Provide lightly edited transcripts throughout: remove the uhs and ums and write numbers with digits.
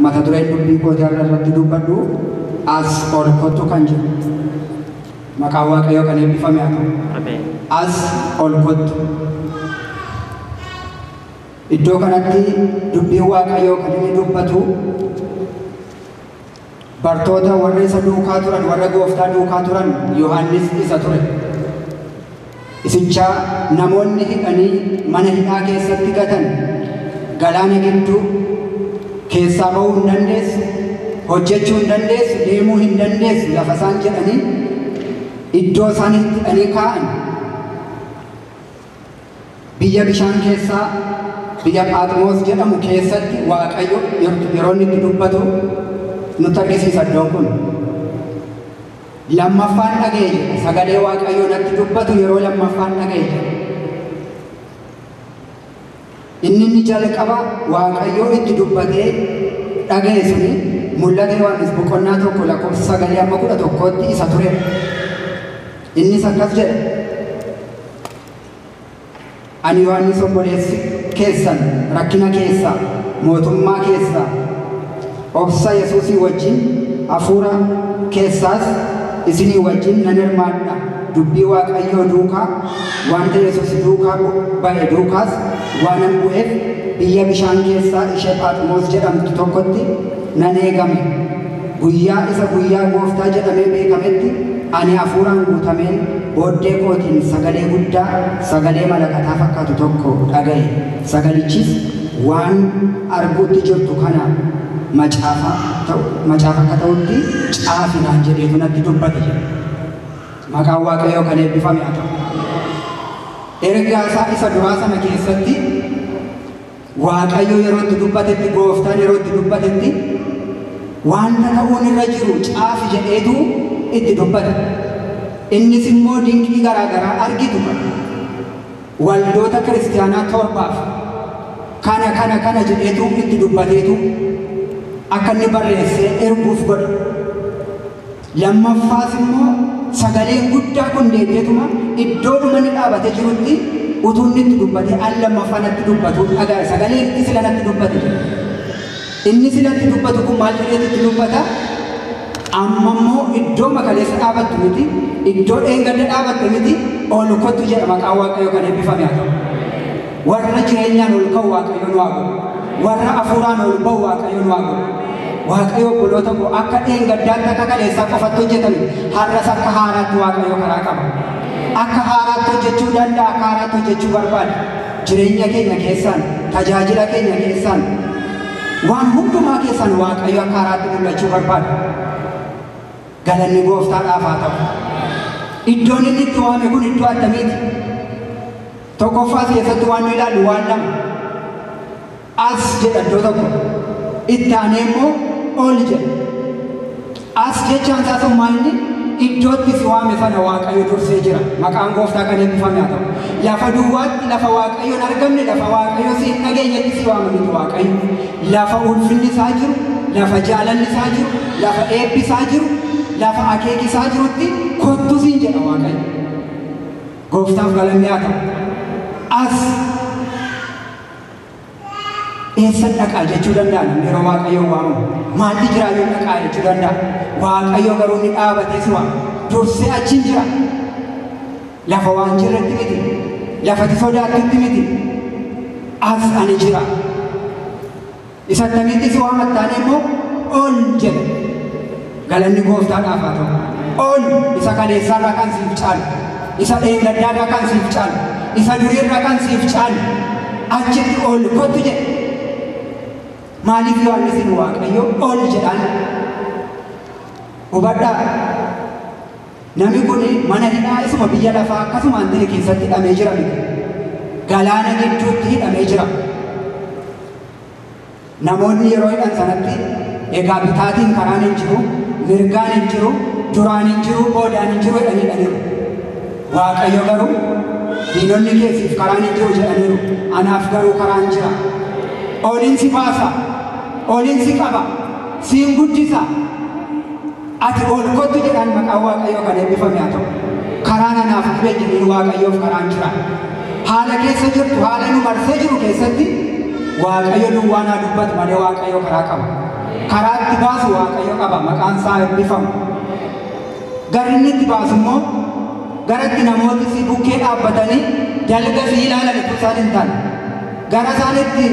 Mata dureen dubbii kootii har'a irratti dubbadhu as ol kottu kan jedhu. Maqaan Waaqayyoo kan eebbifame haa ta'u. Ameen. As ol kottu. Iddoo kanatti dubbiin Waaqayyoo kan inni dubbatu bartoota warra isa duukaa turan, warra gooftaa duukaa turan Yohaannis isa ture. Isicha namoonni hidhanii mana hidhaa keessatti gatan galaana gidduu keessaa ba'uu hin dandeessu, hojjechuu hin dandeessu, deemuu hin dandeessu lafa isaan jedhanii iddoo isaan itti hidhanii kaa'an biyya bishaan keessaa biyya Phaaxmoos jedhamu keessatti Waaqayyo yeroo inni itti dubbatu nutti argisiisa iddoon kun. Lammaffaan dhaga'e jedha. Sagalee Waaqayyoo natti dubbatu yeroo lammaffaan dhaga'e jedha. Inni jalqaba Waaqayyoo itti dubbatee dhaga'e suni mul'ata Yohaannis boqonnaa 1 lakkoofsa 9 amma 11tti isa ture. Innis akkas jedha. Ani Yohaannis obboleessi keessan rakkina keessaa, mootummaa keessaa, obsa Yesuusii wajjin, hafuura keessaas isinii wajjin nan hirmaadha. Dubbii Waaqayyoo duukaa, wanta Yesuus duukaa ba'e duukaas waanan bu'eef biyya bishaan keessaa ishee Phaaxmoos jedhamtu tokkotti nan eegame. Guyyaa isa guyyaa gooftaa jedhamee beekametti ani hafuuraan guutameen booddee kootiin sagalee guddaa, sagalee malakataa fakkaatu tokko dhaga'e. Sagalichis waan arguutti jirtu kana macaafa akka ta'utti caafi naan jedheetu natti dubbate jedha. Maqaan Waaqayyoo kan eebbifame haa ta'u. Ergaa isaa isa duraa sana keessatti Waaqayyo yeroo itti dubbatetti, gooftaan yeroo itti dubbatetti wanta ta'uun irra jiru caafi jedheetu itti dubbate. Innis immoo dinqii garaagaraa argitu waldoota kiristiyaanaa 7 kana kana kana jedheetu itti dubbateetu akka inni barreessee erguuf godhe. Lammaffaas immoo sagaleen guddaa kun deebi'eetuma iddoodhuma inni dhaabatee jirutti utuu inni itti dubbatee al lammaffaa natti dubbatu dhaga'e. Sagaleen itti sila natti dubbate jedha. Inni silatti dubbatu kun maal jedheetu itti dubbata? Amma immoo iddoo makaleessa dhaabattu miti, iddoo dheengadda dhaabattu miti, ol kottu jedha. Maqaan Waaqayyoo kan eebbifame haa ta'u. Warra jireenyaan ol ka'u Waaqayyo nu haa godhu. Warra hafuuraan ol ba'u Waaqayyo nu haa godhu. Waaqayyo obboloota koo akka dheengaddaatti akka kaleessaa qofatti hojjetame har'as akka haaraatti Waaqayyo karaa qaba. Akka haaraatti hojjechuu danda'a, akka haaraatti hojjechuu barbaada. Jireenya keenya keessaan, tajaajila keenya keessaan, waan hundumaa keessaan Waaqayyo akka haaraatti mul'achuu barbaada. Galanni gooftaadhaaf haa ta'u. Iddoon inni itti waame kun iddoo attamiiti? Tokkoffaas keessatti waan nu ilaallu waan lama. As jedha iddoo tokko. Itti aanee immoo ol jedha. As jechaan isaa sun maal inni? Iddootti si waame sana Waaqayyo dursee jira. Maqaan gooftaa kan eebbifame haa ta'u. Lafa duwwaatti, lafa Waaqayyo hin argamne, lafa Waaqayyo si hin dhageenyetti si waame miti Waaqayyo. Lafa ulfinni isaa jiru, lafa jaalalli isaa jiru, lafa eebbi isaa jiru, lafa akeeki isaa jirutti kottu siin jedha Waaqayyo. Gooftaaf galanni haa ta'u. As eessan dhaqaa jechuu danda'a namni yeroo Waaqayyo waamamu. Maalli jiraa yoo dhaqaa jechuu danda'a. Waaqayyo garuu ni dhaabatee si waama. Dursee achiin jira. Lafa waan jirretti miti. Lafati sodaattutti miti. As ani jira. Isa akkamitti si waamattaan immoo ol jedha. Galanni gooftaadhaaf haa ta'u. Ol isa kaleessaarraa kan siif caalu, isa dheengaddaarraa kan siif caalu, isa duriirraa kan siif caalu achitti ol kottu jedha. Maaliif Yohaannis Waaqayyo ol jedhaan? Hubadhaa. Namni kun mana hidhaa isuma biyya lafaa akkasumaan ta'e keessatti hidhamee jira miti. Galaana gidduutti hidhamee jira. Namoonni yeroo hidhan sanatti egaa bitaatiin karaan hin jiru, mirgaan hin jiru, duraan hin jiru, boodaan hin jiru jedhanii hidhaniiru. Waaqayyo garuu diinonni keessiif karaan hin jiru jedhaniiru. Anaaf garuu karaan jira. Oliin si baasa, oliin si qaba, siin guddisa. Ati ol kottu jedhaan maqaan Waaqayyoo kan eebbifame haa ta'u. Karaan anaaf dhibee jedheen Waaqayyoof karaan jira. Haala keessa jirtu, haala nu marsee jiru keessatti Waaqayyo duwwaa naa dubbatu malee Waaqayyo karaa qaba. Karaatti baasu Waaqayyo qaba, maqaan isaa eebbifamu. Garri inni itti baasu immoo garatti namooti si bukkee dhaabbatanii dalga si ilaalan utuu isaan hin taane, gara isaanitti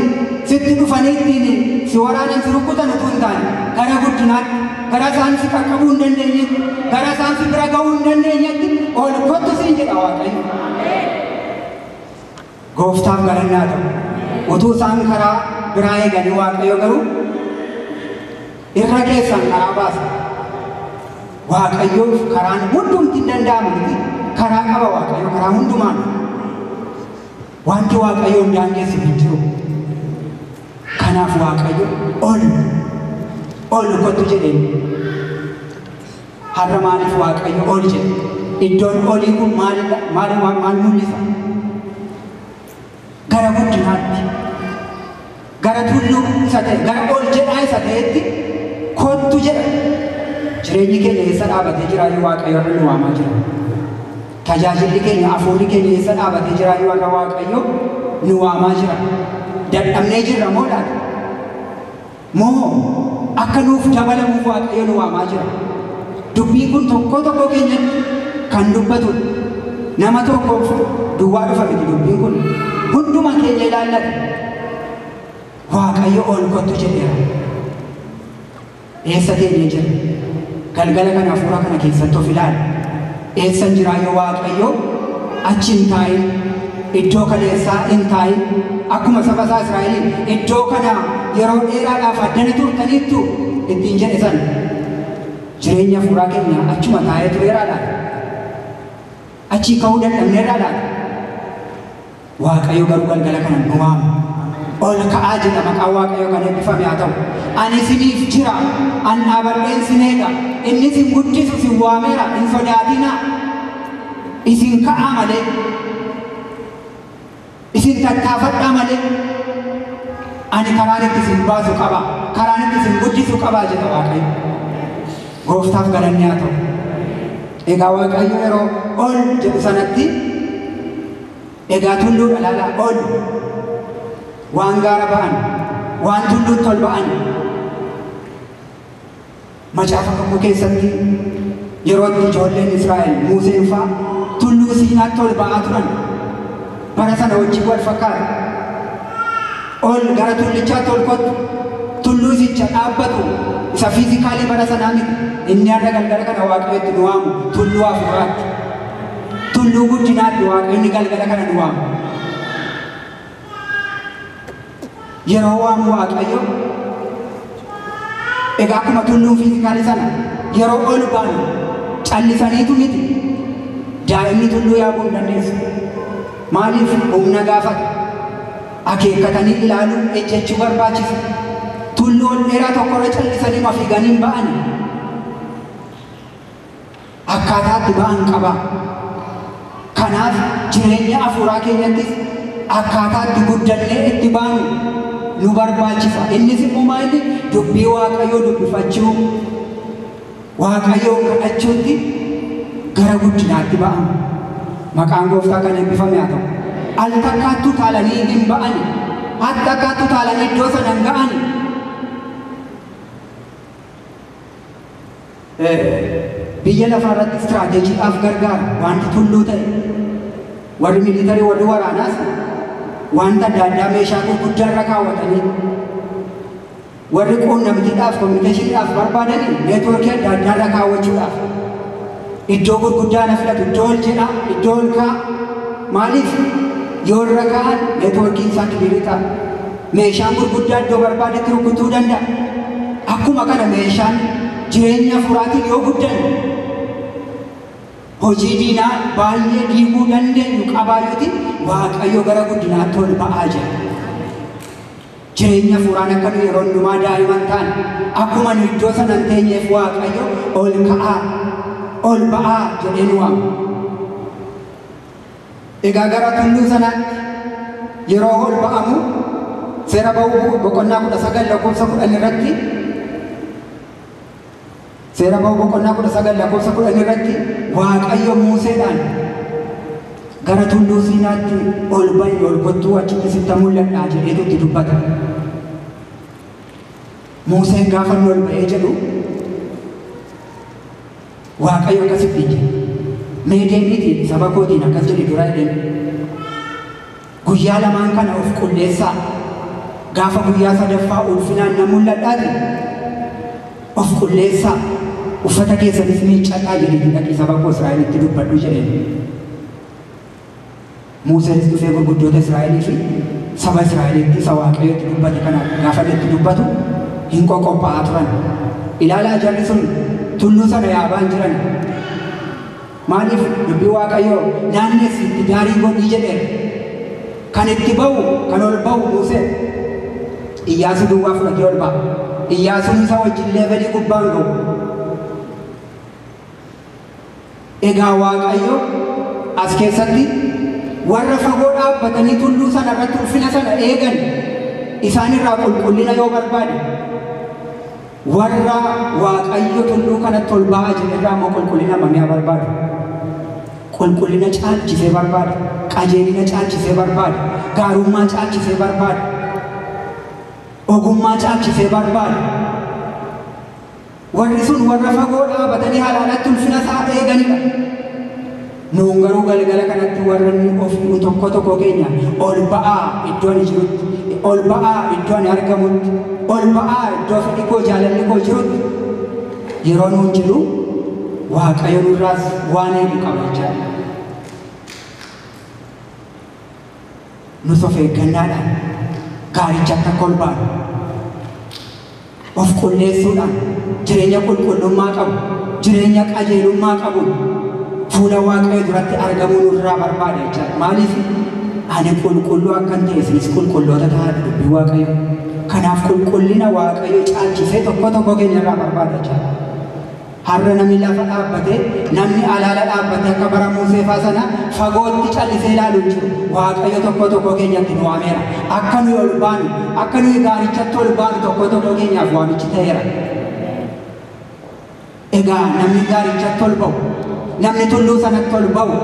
sitti dhufanii ittiin si waraanan si rukkutan utuu hin taane, gara guddinaatti, gara isaan si qaqqabuu hin dandeenyetti, gara isaan si bira ga'uu hin dandeenyetti ol kottu siin jedha Waaqayyo. Gooftaaf galannaa ta'u. Utuu isaan karaa biraa eeganii Waaqayyo garuu irra keessan karaa baasa. Waaqayyoof karaan hundumti hin danda'amu miti. Karaa qaba Waaqayyo, karaa hundumaan. Wanti Waaqayyo hin daangessu hin jiru. Kanaaf Waaqayyo ol ol kottu jedheen. Har'a maaliif Waaqayyo ol jedhe? Iddoon olii kun maal mul'isa? Gara guddinaatti, gara tulluu isa ta'e, gara ol jedhaa isa ta'etti kottu jedha. Jireenyi keenya eessa dhaabatee jiraayyuu Waaqayyo irra nu waamaa jira. Tajaajilli keenya, hafuurri keenya eessa dhaabatee jiraayyuu har'a Waaqayyo nu waamaa jira. Dadhabnee jirra moo laata? Moo akka nuuf dabalamuuf Waaqayyo nu waamaa jira? Dubbiin kun tokko tokko keenyatti kan dubbatudha. Nama tokkoof duwwaa dhufa miti dubbiin kun. Hunduma keenya ilaallata. Waaqayyo ol kottu jedheera. Eessa teenyee jira? Galgala kana hafuura kana keessatti of ilaali. Eessan jiraayyuu Waaqayyo achi hin taa'in, iddoo kaleessaa hin taa'in, akkuma saba isaa Israa'eliin iddoo kana yeroo dheeraadhaaf addana turtaniittu ittiin jedhe sana. Jireenya hafuuraa keenya achuma taa'ee tureeraa laata? Achii ka'uu dadhabneerraa laata? Waaqayyo garuu galgala kana nu waama. Ol ka'aa jedha, maqaan Waaqayyo kan eebbifame haa ta'u. Ani isiniif jira, an dhaabadheen isin eega, inni isin guddisu isin waameera, hin sodaatinaa. Isin ka'aa malee, isin tattaafadhaa malee, ani karaan itti isin baasu qaba, karaan itti isin guddisu qaba jedha Waaqayyo. Gooftaaf galanni haa ta'u. Egaa Waaqayyo yeroo ol jedhu sanatti egaa tulluudha laalaa ol. Waan gaara ba'an, waan tulluutti ol ba'an. Macaafa kakuu keessatti yeroo itti ijoolleen Israa'el Museen fa'aa tulluu Siinaatti ol ba'aa turan, bara sana wajjin wal fakkaata. Ol gara tullichaatti ol kottu, tulluu isicha dhaabbatu isa fiizikaalii bara sanaa miti. Inni har'a galgala kana Waaqayyo itti nu waamu tulluu hafuuraatti, tulluu guddinaatti Waaqayyo inni galgala kana nu waamu. Yeroo waamu Waaqayyo egaa akkuma tulluu fiizikaalii sana yeroo ol baanu callisaniitu miti. Daa'imni tulluu yaabuu hin dandeessu. Maaliif? Humna gaafata. Akeekkatanii ilaaluu, ejjechuu barbaachisa. Tulluu ol dheeraa tokkorra callisanii fiiganii hin ba'ani. Akkaataatti ba'an qaba. Kanaaf jireenya hafuuraa keenyattis akkaataatti guddannee itti baanu nu barbaachisa. Innis immoo maali? Dubbii Waaqayyoo dubbifachuu, Waaqayyoon kadhachuutti gara guddinaatti ba'amu. Maqaan Gooftaa kan eebbifame haa ta'u. Al takkaattuu taalanii hin ba'ani. Al takkaattuu taalanii iddoo sana hin ga'ani. Biyya lafaa irratti istiraateejiidhaaf gargaara wanti tulluu ta'e. Warri miilitarii, warri waraanaas wanta adda addaa meeshaa gurguddaa irra kaawwatanii, warri quunnamtiidhaaf, kominikeeshiniidhaaf barbaadanii neetwoorkii adda addaa irra kaawwachuudhaaf iddoo gurguddaa na filatu, iddoo ol jedhaa, iddoo ol kaa'a. Maaliif? Yoo irra kaa'an neetwoorkiin isaa kiliirii ta'a. Meeshaan gurguddaa iddoo barbaadetti rukutuu danda'a. Akkuma kana meeshaan jireenya hafuuraatiin yoo guddanne hojii diinaa baay'ee diiguu dandeenyu qabaayyuti Waaqayyo gara guddinaatti ol ba'aa jira. Jireenya hafuuraan akka nu yeroo hundumaa daa'iman taane, akkuma nu iddoo sana hin teenyeef Waaqayyo ol ka'aa, ol ba'aa jedhee nu waama. Egaa gara tulluu sanaatti yeroo ol ba'amu seera ba'uu boqonnaa 19 lakkoofsa 10 irratti, seera ba'uu boqonnaa 19 lakkoofsa 10 irratti Waaqayyo Museedhaan gara tulluu Siinaatti ol ba'i, ol kottuu achitti sitti mul'adhaa jedheetu itti dubbata. Museen gaafa inni ol ba'ee jedhu Waaqayyo akkasitti jedhe. Mee deemiitiin saba kootiin akkas jedhi dura jedheen. Guyyaa lamaan kana of qulleessaa. Gaafa guyyaa sadaffaa ulfinaan na mul'adhaati. Of qulleessaa. Uffata keessanis miiccadhaa jedhiitii dhaqii saba koo Israa'elitti dubbadhu jedheen. Museenis dhufee gurguddoota Israa'elii fi saba Israa'elitti isa Waaqayyotti dubbate kana gaafa inni itti dubbatu hin qoqophaa'aa turan. Ilaalaa jarri sun tulluu sana yaabaa hin jiran. Maaliif dubbii Waaqayyoo naannessi itti gaarii godhii jedheera. Kan itti ba'u kan ol ba'u Museen. Iyyaasuu duwwaa fudhatee ol ba'a. Iyyaasuun isa wajjin leevelii gubbaan ga'u. Egaa Waaqayyo as keessatti warra fagoo dhaabbatanii tulluu sana irratti ulfina sana eegan isaan irraa qulqullina yoo barbaade warra Waaqayyo tulluu kanatti ol ba'aa jedhe irraa immoo qulqullina hammamii haa barbaadu? Qulqullina caalchisee barbaada. Qajeelina caalchisee barbaada. Gaarummaa caalchisee barbaada. Ogummaa caalchisee barbaada. Warri sun warra fagoo dhaabatanii halaalatti ulfina isaa eeganidha. Nuun garuu galgala kanatti warra inni ofii tokko tokko keenya ol ba'aa iddoo ani jirutti, ol ba'aa iddoo ani argamutti, ol ba'aa iddoo fedhi koo jaalalli koo jirutti yeroo nuun jedhu Waaqayyo nurraas waan eegu qaba jechaadha. Nus of eeggannaadhaan gaarichatti akka ol baanu of qulleessuudhaan jireenya qulqullummaa qabu, jireenya qajeelummaa qabu fuula Waaqayyo duratti argamuu nurraa barbaada jechaadha. Maaliif ani qulqulluu akkan ta'e isinis qulqulloota ta'aa dubbii Waaqayyo. Kanaaf qulqullina Waaqayyo caalchisee tokko tokko keenya irraa barbaada jechaadha. Har'a namni lafa dhaabbatee, namni alaala dhaabbatee akka bara Musee fa'aa sana fagootti callisee ilaalu hin jiru. Waaqayyo tokko tokko keenyatti nu waameera. Akka nuyi ol baanu, akka nuyi gaarichatti ol baanu tokko tokko keenyaaf waamichi ta'eera. Egaa namni gaarichatti ol ba'u, namni tulluu sanatti ol ba'u,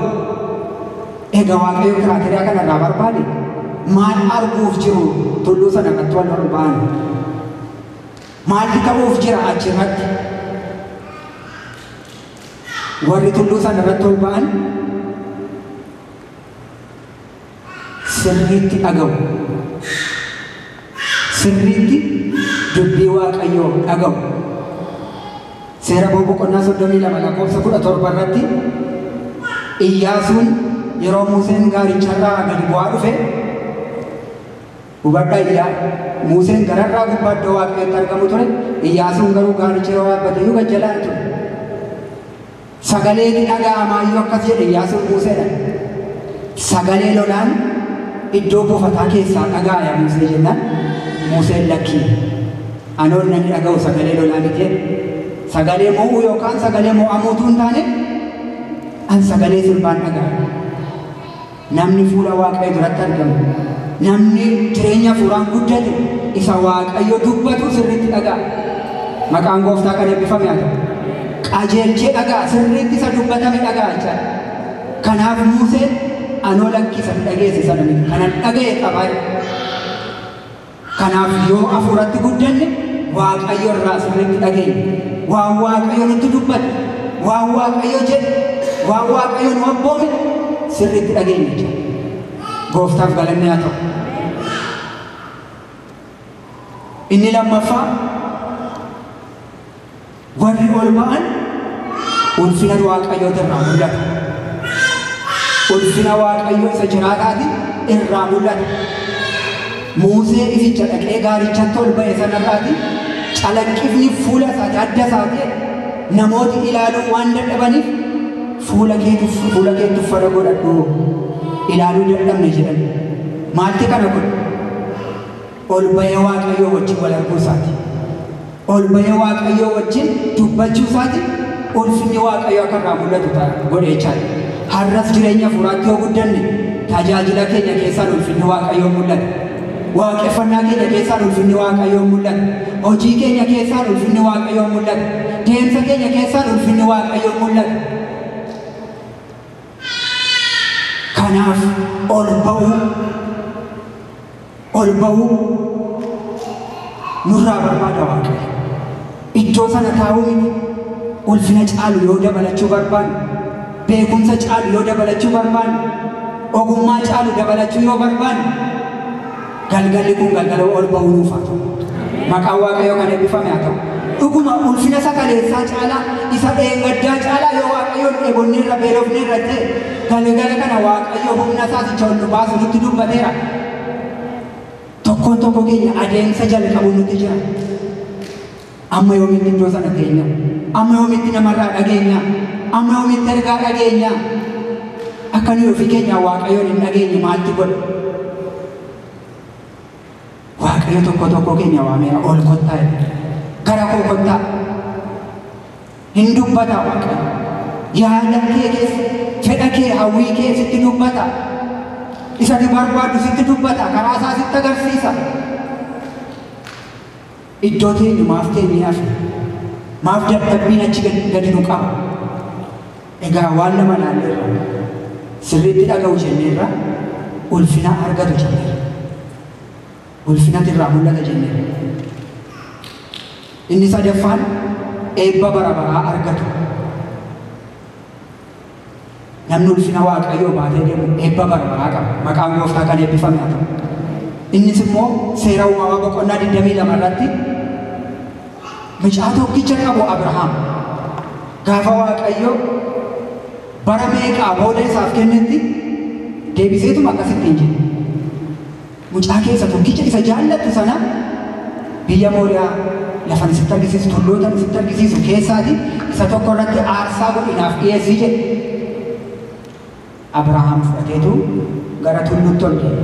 egaa Waaqayyo kiraateriyaa kanarraa barbaade maal arguuf jiru tulluu sana irratti wal ol ba'an? Maaltu ta'uuf jira achirratti? Warri tulluu sana irratti ol ba'an sirriitti dhaga'u. Sirriitti dubbii Waaqayyoo dhaga'u. Seera boqonnaa 32 lakkoofsa 17 irratti Iyyaasuun yeroo Museen gaaricharraa gadi bu'aa dhufe hubadhaa iyyaa Museen gararraa gubbaa iddoo Waaqayyotti argamu ture. Iyyaasuun garuu gaaricha yeroo yaabbate iyyuu gajjalaan ture. Sagaleen dhaga'amaayyuu akkas jedhe Iyyaasuun Museedha. Sagalee lolaan iddoo buufataa keessaa dhaga'aya Musee jennaan Museen lakkii. Anoon nani dhaga'u sagalee lolaa miti jedhe. Sagalee mo'uu yookaan sagalee mo'amuutu hin taane an sagalee sirbaan dhaga'a. Namni fuula Waaqayyo duratti argamu, namni jireenya hafuuraan guddate isa Waaqayyo dubbatu sirriitti dhaga'a. Maqaan gooftaa kan eebbifame haa ta'u. Qajeelchee dhaga'a, sirriitti isa dubbatame dhaga'a jechaadha. Kanaaf Museen anoo lakkisa dhageesse sana miti, kanan dhaga'e qabaa. Kanaaf yoo hafuuratti guddanne Waaqayyo irraa sirriitti dhageenya. Waan Waaqayyo nutti dubbate, waan Waaqayyo jedhe, waan Waaqayyo nu abboome sirriitti dhageenya jechuudha. Gooftaaf galanni haa ta'u. Inni lammaffaa warri ol ba'an ulfina Waaqayyoota irraa mul'ata. Ulfina Waaqayyoo isa jiraataati irraa mul'ata. Musee isicha dhaqee gaarichatti ol ba'e sanarraati calaqqifni fuula isaati adda isaati namooti ilaaluu waan dadhabaniif fuula keetti uffata godhadhu ilaaluu dadhabne jedhan. Maalti kana godhe? Ol ba'ee Waaqayyoo wajjin wal arguu isaati. Ol ba'ee Waaqayyoo wajjin dubbachuu isaati ulfinni Waaqayyoo akka irraa mul'atu godhe jechaadha. Har'as jireenya hafuuraatti yoo guddanne tajaajila keenya keessaan ulfinni Waaqayyoo mul'ata. Waaqeffannaa keenya keessaan ulfinni Waaqayyoo mul'ata. Hojii keenya keessaan ulfinni Waaqayyoo mul'ata. Deemsa keenya keessaan ulfinni Waaqayyoo mul'ata. Kanaaf ol ba'uu Nurraa barbaada Waaqayyo. Iddoo sana taa'uu miti. Ulfina caalu yoo dabalachuu barbaanne, beekumsa caalu yoo dabalachuu barbaanne, ogummaa caalu dabalachuu yoo barbaanne, galgalli kun galgala ol ba'uu nuuf haa ta'u. Maqaan Waaqayyoo kan eebbifame haa ta'u. Dhuguma ulfina sakaleessaa caalaa, isa dheengaddaa caalaa yoo Waaqayyoon dheebonne irra beelofne irra ta'e, galgala kana Waaqayyo humna isaa sicha ol nu baasu nutti dubbateera. Tokkoon tokko keenya adeemsa jalqabu nutti jira. Amma yoomitti iddoo sana teenya? Amma yoomitti namarraa dhageenya? Amma yoomitti ergaa dhageenya? Akka nuyi ofii keenya Waaqayyoon hin dhageenye maaltu godha? Waaqayyo tokko tokko keenya waameera, ol kottaa jedha. Gara koo kottaa. Hin dubbata Waaqayyo. Yaada kee keessa, fedha kee, hawwii kee sitti dubbata. Isa ati barbaaddu sitti dubbata, karaa isaa sitti agarsiisa. Iddoo teenyu maaf teenyee hafe? Maaf dadhabbiin achi gadi nu qaba? Egaa waan lama ilaalleerra. Sirriitti dhaga'u jenneerra, ulfina argatu jenneerra. Ulfinatu irraa mul'ata jenneerra. Inni sadaffaan eebba bara baraa argatu. Namni ulfina Waaqayyoo baatee deemu eebba bara baraa qaba. Maqaan Gooftaa kan eebbifame haa ta'u. Innis immoo seera uumamaa boqonnaa 22 irratti mucaa tokkicha qabu Abrahaam gaafa Waaqayyo bara meeqaa booda isaaf kennetti deebiseetuma akkasitti hin jedhe. Mucaa keessa tokkicha isa jaallattu sana biyya Mooriyaa lafan isitti argisiisu, tulloota isitti argisiisu keessaati isa tokko irratti aarsaa godhinaaf dhiyeessii jedhe. Abrahaam fudhateetu gara tulluutti ol deeme.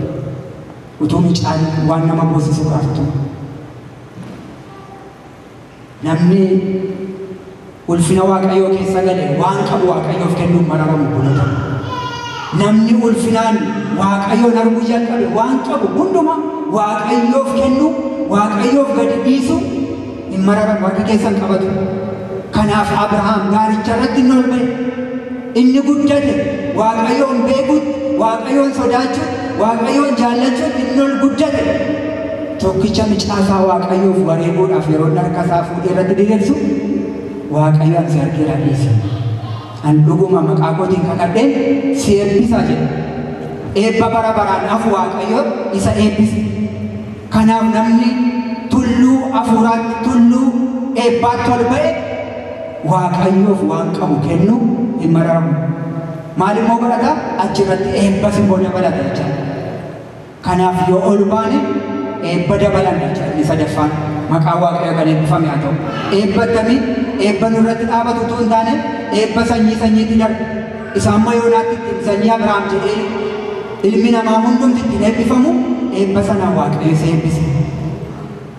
Utuu mucaan waan nama boosisu gaafatu. Namni ulfina Waaqayyoo keessa gale waan qabu Waaqayyoof kennuun mararamu obboloota. Namni ulfinaan Waaqayyoon arguu jalqabe waan qabu hunduma Waaqayyoof kennu, Waaqayyoof gadi dhiisu hin mararamu, harka keessan qabatu. Kanaaf Abrahaam gaaricha irratti inni ol ba'e. Inni guddate Waaqayyoon beekuutti, Waaqayyoon sodaachuutti, Waaqayyoon jaallachuutti inni ol guddate. Tokkicha mucaasaa Waaqayyoof wareeguudhaaf yeroo inni harka isaa fuudhee irratti diriirsu Waaqayyo ani si argeera dhiisi. An dhuguma maqaa kootiin kakadheen si eebbisa jedhe. Eebba bara baraan hafu Waaqayyo isa eebbise. Kanaaf namni tulluu hafuuraatti, tulluu eebbaatti ol ba'e Waaqayyoof waan qabu kennu hin mararamu. Maal immoo godhata? Achirratti eebbas immoo dabalata jechaadha. Kanaaf yoo ol baane eebba dabalanna jechaadha. Inni sadaffaan maqaan Waaqayyoo kan eebbifame haa ta'u. Eebba akkamii? Eebba nurratti dhaabatu utuu hin taane eebba sanyii sanyiitti darbu. Isa amma yoonaatti ittiin sanyii Abrahaam jedhee ilmi namaa hundumti ittiin eebbifamu eebba sanaan Waaqayyo isa eebbise.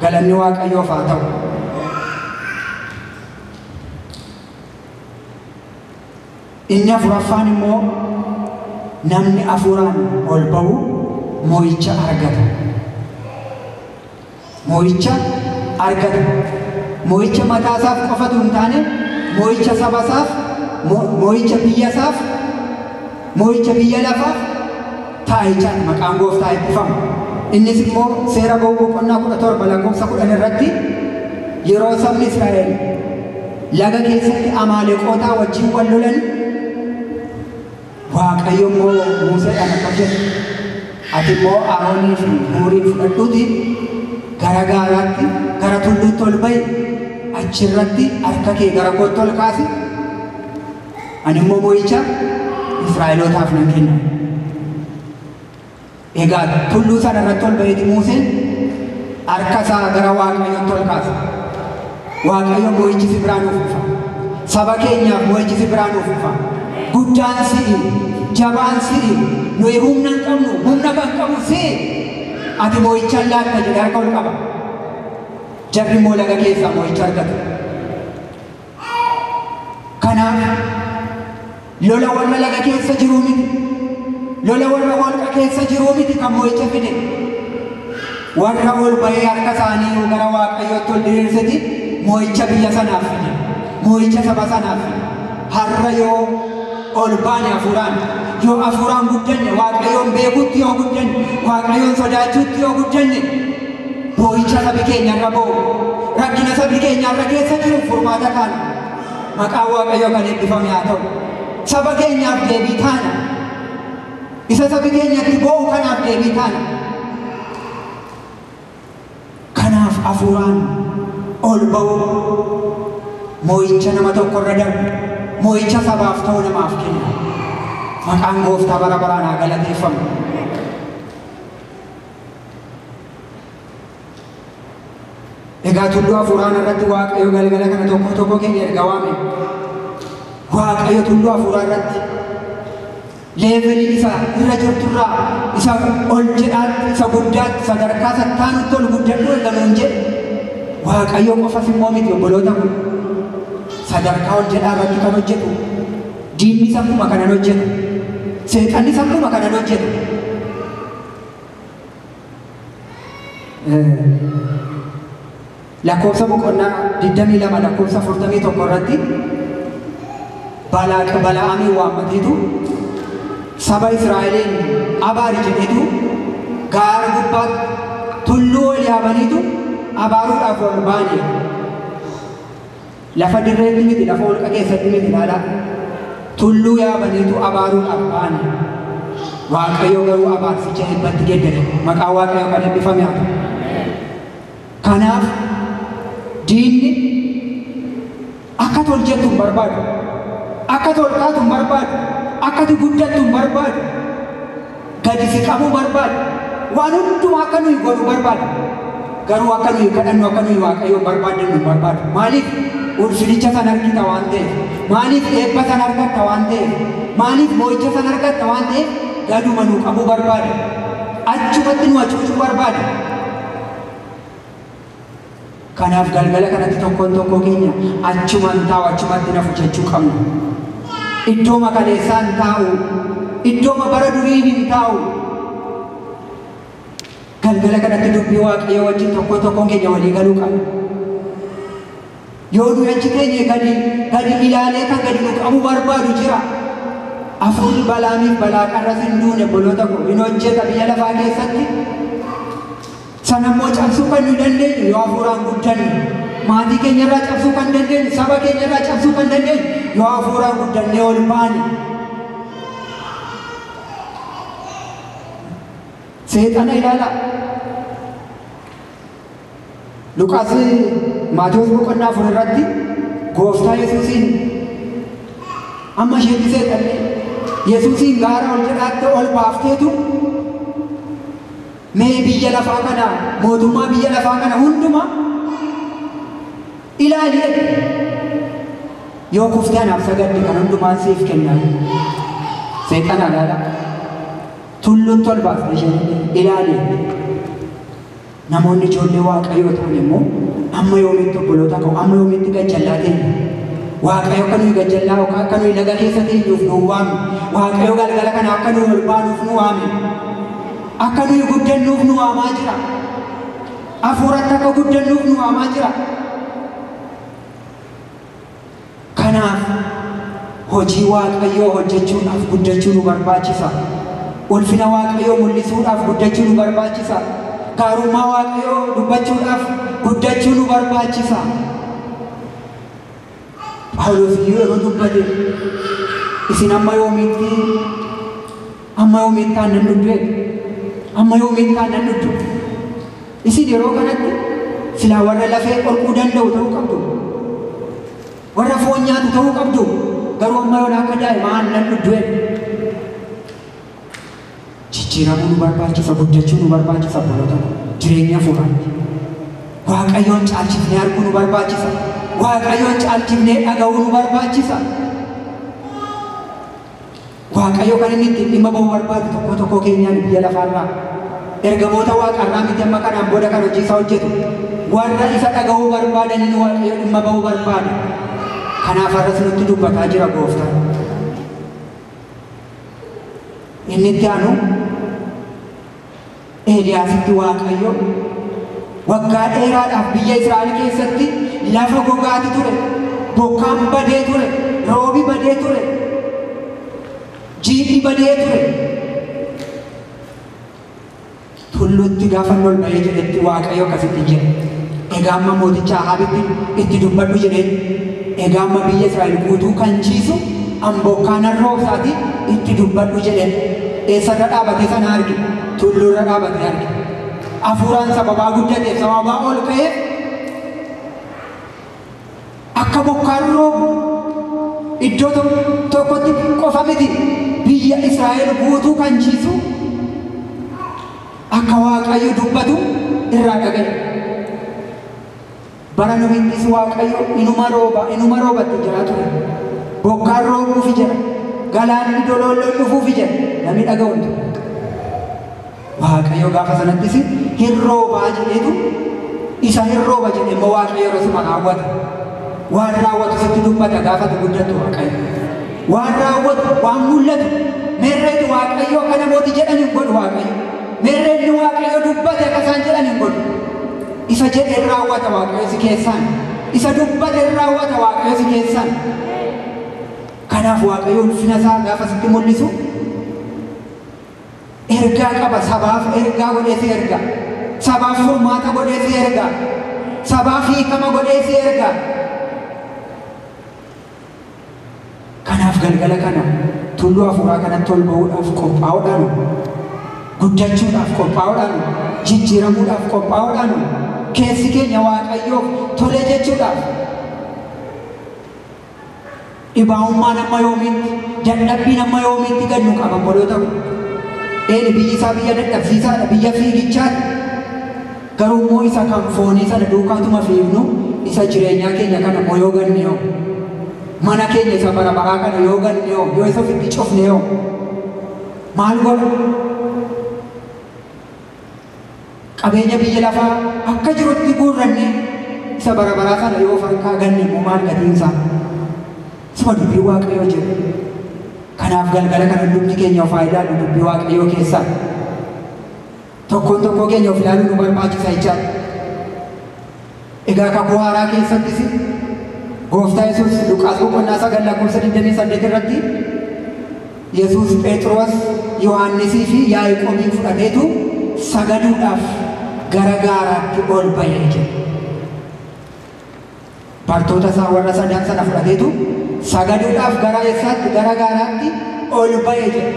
Galanni Waaqayyoof haa ta'u. Inni afuraffaan immoo namni hafuuraan ol ba'u mo'icha argata. Mo'icha argata. Mo'icha mataa isaaf qofatu hin taane mo'icha saba isaaf, mo'icha biyya isaaf, mo'icha biyya lafaaf ta'a jechaadha. Maqaan Gooftaa eebbifamu. Innis immoo seera ba'uu boqonnaa 17 lakkoofsa 10 irratti yeroo sabni Israa'el laga keessatti Amaaleqootaa wajjin wal lolan Waaqayyo immoo Museedhaan akkas jedhe, ati immoo Aroonii fi Huuriin fudhadhuuti gara gaaraatti, gara tulluutti ol ba'i, achirratti harka kee gara kootti ol kaasi, ani immoo mo'icha Israa'elootaaf nan kenna. Egaa tulluu sana irratti ol ba'eeti Museen harka isaa gara Waaqayyootti ol kaase. Waaqayyo mo'ichi si biraa nuuf dhufa. Saba keenyaaf mo'ichi si biraa nuuf dhufa. Guddaan si'i, jabaan si'i, nuyi humna hin qabnu, humna kan qabu si'i. Ati mo'icha laatta jedhee harka ol qaba. Jarri immoo laga keessaa mo'icha argatu. Kanaaf lola warra laga keessa jiruu miti. Lola warra holqa keessa jiruu miti kan mo'icha fide. Warra ol ba'ee harka isaanii gara Waaqayyootti ol diriirseti mo'icha biyya sanaaf fide. Mo'icha saba sanaaf fide. Har'a yoo ol baane hafuuraan, yoo hafuuraan guddanne, Waaqayyoon beekuutti yoo guddanne, Waaqayyoon sodaachuutti yoo guddanne, Boo'icha sabi keenyarra boo'u, rakkina sabi keenyarra keessa jiru furmaata taana. Maqaan Waaqayyoo kan eebbifame haa ta'u. Saba keenyaaf deebii taana. Isa sabi keenyatti boo'u kanaaf deebii taana. Kanaaf hafuuraan ol ba'u moo'icha nama tokkorra darbu, moo'icha sabaaf ta'u namaaf kenna. Maqaan Gooftaa bara baraan haa galateeffamu. Egaa tulluu hafuuraan irratti Waaqayyo galgala kana tokko tokko keenya erga waame. Waaqayyo tulluu hafuuraa irratti leevelii isa irra jirturraa isa ol jedhaatti, isa guddaatti, sadarkaa sattaanutti ol guddadhu erga nuun jedhe. Waaqayyo qofas immoo miti obboloota kun sadarkaa ol jedhaa irratti kan hojjetu. Diinnis akkuma kanan hojjetu. Seexannis akkuma kanan hojjetu. Lakkoofsa boqonnaa 22 lakkoofsa 41 irratti Bala'aamiin waammateetu saba Israa'eliin abaari jedheetu gaara gubbaatti tulluu ol yaabaniitu abaaruudhaaf ol ba'ani. Lafa dirreetti miti, lafa holqa keessatti miti ilaalaa. Tulluu yaabaniitu abaaruudhaaf ba'ani. Waaqayyo garuu abaarsicha eebbatti geeddare. Maqaan Waaqayyoo kan eebbifame haa ta'u. Kanaaf diinni akka tol jettu hin barbaadu, akka tol kaatu hin barbaadu, akka ati guddattu hin barbaadu, gadi si qabuu barbaadu, waan hundumaa akka nuyi godhu barbaadu. Garuu akka nuyi kadhannu, akka nuyi Waaqayyoon barbaaddannu hin barbaadu. Maaliif? Ulfinicha san argita waan ta'eef, maaliif eebba san argatta waan ta'eef, maaliif moo'icha san argatta waan ta'eef gaduma nu qabuu barbaada. Achumatti nu hacuucuu barbaada. Kanaaf galgala kanatti tokkoon tokkoo keenya achumaan taa'u, achumatti nafu jechuu qabna. Iddooma kaleessaa hin taa'u, iddooma bara durii hin taa'u. Galgala kanatti dubbii Waaqayyoo wajjin tokkoon tokkoon keenya walii galuu qabna. Yoo nuyi achi teenye gadi ilaalee kan gadi nu qabu barbaadu jira. Hafuurri Balaamiif Balaaqarras hin duune obboloota koo hin hojjeta biyya lafaa keessatti. Sanammoo cabsuu kan nu dandeenyu yoo hafuuraan guddanne, maatii keenyarraa cabsuu kan dandeenyu, saba keenyarraa cabsuu kan dandeenyu yoo hafuuraan guddannee ol baane. Seexana ilaalaa. Luqaas Maatewos boqonnaa 4 irratti Gooftaa Yesuusiin amma isheetti seexanne Yesuusiin gaara ol jedhaatti ol baafteetu mee biyya lafaa kana, mootummaa biyya lafaa kana hundumaa ilaali jedhe. Yoo kuftee anaaf sagadde kan hundumaan siif kenna. Seexana ilaala. Tulluutti ol baafte isheen ilaali. Namoonni ijoollee Waaqayyoo ta'an immoo amma yoomitti obboloota koo, amma yoomitti gajjallaa teenya? Waaqayyo akka nuyi gajjallaa yookaan akka nuyi laga keessa teenyuuf nu waame. Waaqayyo galgala kana akka nuyi ol baanuuf nu waame. Akka nuyi guddannuuf nu waamaa jira. Hafuuratti akka guddannuuf nu waamaa jira. Kanaaf hojii Waaqayyoo hojjechuudhaaf guddachuu nu barbaachisa. Ulfina Waaqayyoo mul'isuudhaaf guddachuu nu barbaachisa. Gaarummaa Waaqayyoo dubbachuudhaaf guddachuu nu barbaachisa. Phaawulos iyyuu yeroo dubbate isin amma yoomiitti aannan dhugdu? Amma yoomiitti aannan dhugdu? Isin yeroo kanatti silaa warra lafee qorquu danda'u ta'uu qabdu. Warra foon nyaatu ta'uu qabdu. Garuu amma yoon akka daa'imaa aannan dhugdu. Jijjiiramuu nu barbaachisa, guddachuu nu barbaachisa obboloota koo. Jireenya hafuuraatti. Waaqayyoon caalchifnee arguu nu barbaachisa. Waaqayyoon caalchifnee dhaga'uu nu barbaachisa. Waaqayyo kan inni ittiin dhimma ba'uu barbaadu tokko tokko keenyaan biyya lafaarraa. Ergamoota waaqarraa miti amma kanaan booda kan hojii isaa hojjetu. Warra isa dhaga'uu barbaadaniin Waaqayyo dhimma ba'uu barbaada. Kanaaf har'as nutti dubbataa jira Gooftaan. Inni itti aanu Eeliyaasitti Waaqayyo waggaa dheeraadhaaf biyya Israa'el keessatti lafa gogaati ture, bokkaan badee ture, roobi badee ture, jiidhi badee ture. Tulluutti gaafa ol ba'ee jedhetti Waaqayyo akkasitti jedhe. Egaa amma mooticha Ahaabitti itti dubbadhu jedheen. Egaa amma biyya Israa'el guutuu kan ciisu bokkaan roobsaati itti dubbadhu jedheen. Eessarra dhaabatee sana arge? Tulluurra dhaabatee arge. Hafuuraan sababaa guddateef sababaa ol ka'eef akka bokkaan roobu iddoo tokkotti qofa miti biyya Israa'el guutuu kan ciisu akka Waaqayyo dubbatu irraa dhaga'e. Bara Nohittis Waaqayyo inuma roobatti jira ture. Bokkaan roobuufi jedha. Galaanni dololloon dhufuufi jedha. Namni dhaga'u hin ture. Waaqayyo gaafa sanattis hin roobaa jedheetu isa hin rooba jedhe immoo Waaqayyo yeroo suma raawwata. Waan raawwatu sitti dubbata gaafatu guddattu Waaqayyo. Waan raawwatu, waan mul'atu, meerreetu Waaqayyo akka namooti jedhan hin godhu Waaqayyo. Meerreenni Waaqayyo dubbate akka isaan jedhan hin godhu. Isa jedhe raawwata Waaqayyo si keessaan. Isa dubbate raawwata Waaqayyo si keessaan. Kanaaf Waaqayyo ulfina isaa gaafa sitti mul'isu ergaa qaba. Sabaaf ergaa godhee si erga. Sabaaf furmaata godhee si erga. Sabaaf hiikama godhee si erga. Kanaaf galgala kana tulluu hafuuraa kanatti ol ba'uudhaaf qophaa'uudhaan, guddachuudhaaf qophaa'uudhaan, jijjiiramuudhaaf qophaa'uudhaan, keessi keenya Waaqayyoof tole jechuudhaaf dhibaa'ummaan amma yoomiitti, dadhabbiin amma yoomiitti gad nu qaba obboloota ko. Eeni biyyi isaa biyya dadhabsiisaadha, biyya fiigichaadha. Garuu immoo isa kan foonii sana duukaatuma fiignu isa jireenyaa keenya kana immoo yoo ganne yoo mana keenya isa bara baraa kana yoo ganne yoo isa ofitti cufne yoo maal godha? Qabeenya biyya lafaa akka jirutti guurranne isa bara baraa sana yoo farkaa ganne immoo maal gatiin isaa? Suma dubbii Waaqayyoo jedhu. Kanaaf galgala kana hundumti keenya of haa ilaallu dubbii Waaqayyoo keessaa. Tokkoon tokkoo keenya of ilaaluu nu barbaachisa jechaadha. Egaa kakuu haaraa keessattis Gooftaa Yesuus Luqaas boqonnaa 9 lakkoofsa 28 irratti Yesuus Phexros, Yohaannisii fi Yaaqoobiin fudhateetu sagaduudhaaf gara gaaraatti ol ba'e jedha. Bartoota isaa warra sadan sana fudhateetu sagaduudhaaf gara eessaatti? Gara gaaraatti ol ba'e jedha.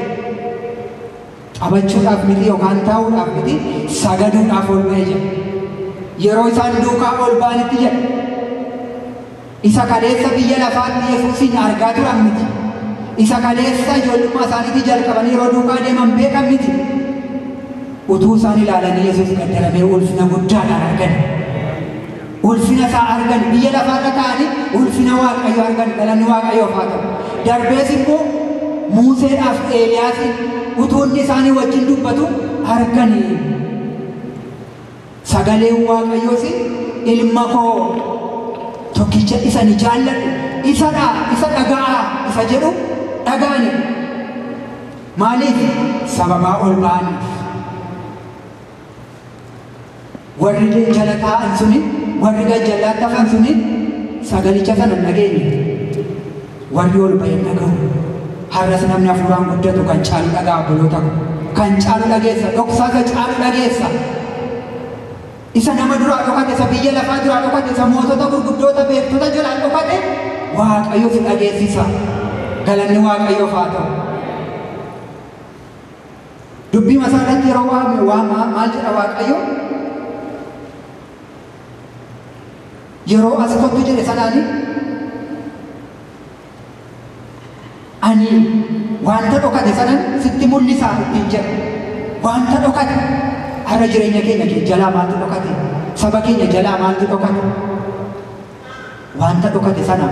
Taphachuudhaaf miti yookaan taa'uudhaaf miti, sagaduudhaaf ol ba'e jedha. Yeroo isaan duukaa ol ba'anitti jedha. Isa kaleessa biyya lafaatti Yesuusin argaa turan miti. Isa kaleessa ijoollummaa isaaniitii jalqabanii yeroo duukaa deeman beekan miti. Utuu isaan ilaalanii Yesuus gaddaramee ulfina guddaadhaan argan. Ulfina isaa argan, biyya lafaarra taa'anii ulfina Waaqayyoo argan, galanni Waaqayyoof haa ta'u. Darbees immoo Museedhaaf Eeliyaasiin utuu inni isaanii wajjin dubbatu arganii. Sagaleen Waaqayyoos ilma koo tokkicha isa ni jaalladhu, isa dhaga'aa isa jedhu dhaga'ani. Maaliif? Sababaa ol ba'aniif. Warri jala taa'an suni, warri gajjallaatti hafan suni sagalicha sana hin dhageenye. Warri ol ba'e dhaga'u. Har'as namni hafuuraan guddatu kan caalu dhaga'a obboloota ko. Kan caalu dhageessa, dhoksaa isa caalu dhageessa. Isa nama duraa dhokate, isa biyya lafaa duraa dhokate, isa mootota gurguddoota beektota jalaa dhokate Waaqayyo si dhageessisa. Galanni Waaqayyoof haa ta'u. Dubbii masaa irratti yeroo waame waamaa maal jedha Waaqayyo? Yeroo as kottu jedhe sanaani ani wanta dhokate sanan sitti mul'isaa ittiin jedha. Wanta dhokate har'a jireenya keenya jalaa maaltu dhokate? Saba keenya jalaa maaltu dhokate? Wanta dhokate sana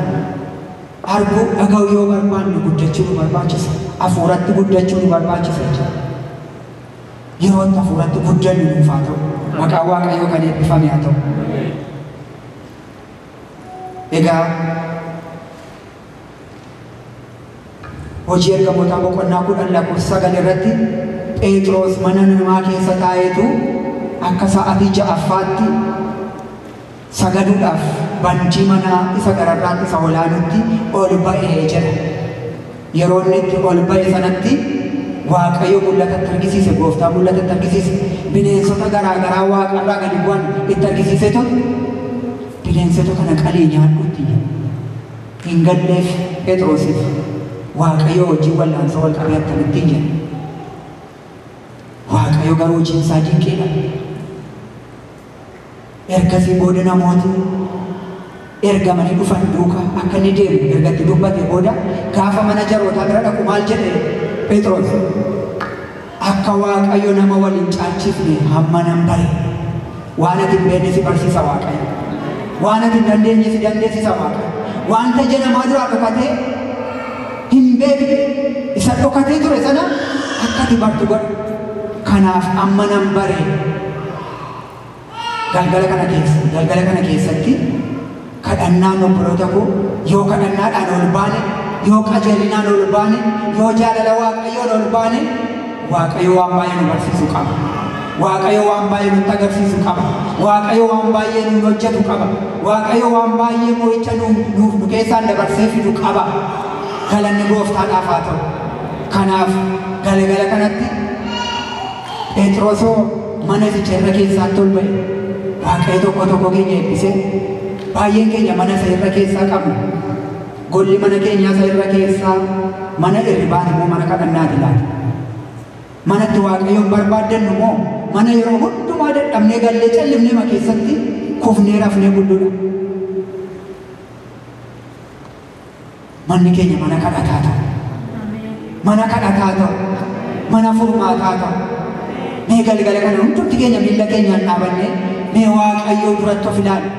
arguu dhaga'uu yoo barbaanne guddachuu nu barbaachisa. Hafuuratti guddachuu nu barbaachisa jechuudha. Yeroo itti hafuuratti guddannu nuuf haa ta'u. Maqaan Waaqayyoo kan eebbifame haa ta'u. Egaa hojii ergamootaa boqonnaa 10 lakkoofsa 9 irratti Phexros mana namaa keessa taa'eetu akka sa'aatii 6ffaatti sagaduudhaaf bantii manaa isa gararraatti isa olaanutti ol ba'ee jedha. Yeroo inni itti ol ba'e sanatti Waaqayyo mul'atatti argisiise, Gooftaa mul'atatti argisiise. bineensota garaa garaa waaqarraa gadi bu'an itti argisiisee ture. Bineensota kana qalii nyaadhuutti jedhe. Hin galleef Phexrosiif Waaqayyo wajjin wallaansoo wal qabee akkamittiin jedhe. Waaqayyo garuu hojiin isaa dinqiidha. Ergasii booda namooti ergamanii dhufan duukaa akka inni deemu erga itti dubbate booda gaafa mana jarootaa bira dhaqu maal jedhe Phexros? Akka Waaqayyo nama waliin caalchifne hamma nan bare. Waan ati hin beekne si barsiisa Waaqayyo. Waan ati hin dandeenye si dandeessisa Waaqayyo. Wanta ija namaa duraa dhokatee hin beekne isa dhokatee ture sana akka ati bartu godha. Kanaaf amma nan bare. Galgala kana keessa, galgala kana keessatti kadhannaan obboloota koo yoo kadhannaadhaan ol baane, yoo qajeelinaan ol baane, yoo jaalala Waaqayyoon ol baane, Waaqayyo waan baay'ee nu barsiisu qaba. Waaqayyo waan baay'ee nutti agarsiisu qaba. Waaqayyo waan baay'ee nuun hojjetu qaba. Waaqayyo waan baay'ee mo'icha nuuf nu keessaan dabarsee fidu qaba. Galanni gooftaadhaaf haa ta'u. Kanaaf galgala kanatti Phexrosoo mana isicha irra keessaatti ol ba'e. Waaqayyo tokko tokko keenya eebbisee baay'een keenya mana isa irra keessaa qabna. Golli mana keenyaa isa irra keessaa mana irribaati moo mana kadhannaati laata? Manatti Waaqayyoon barbaaddannu moo mana yeroo hundumaa dadhabnee gallee callisnee ma keessatti kufnee rafnee bulluudha? Manni keenya mana kadhataa ta'u. Mana kadhataa ta'u. Mana furmaataa ta'u. Mee galgala kana hundumti keenya miilla keenyaan dhaabannee mee Waaqayyoo duratti of ilaalu.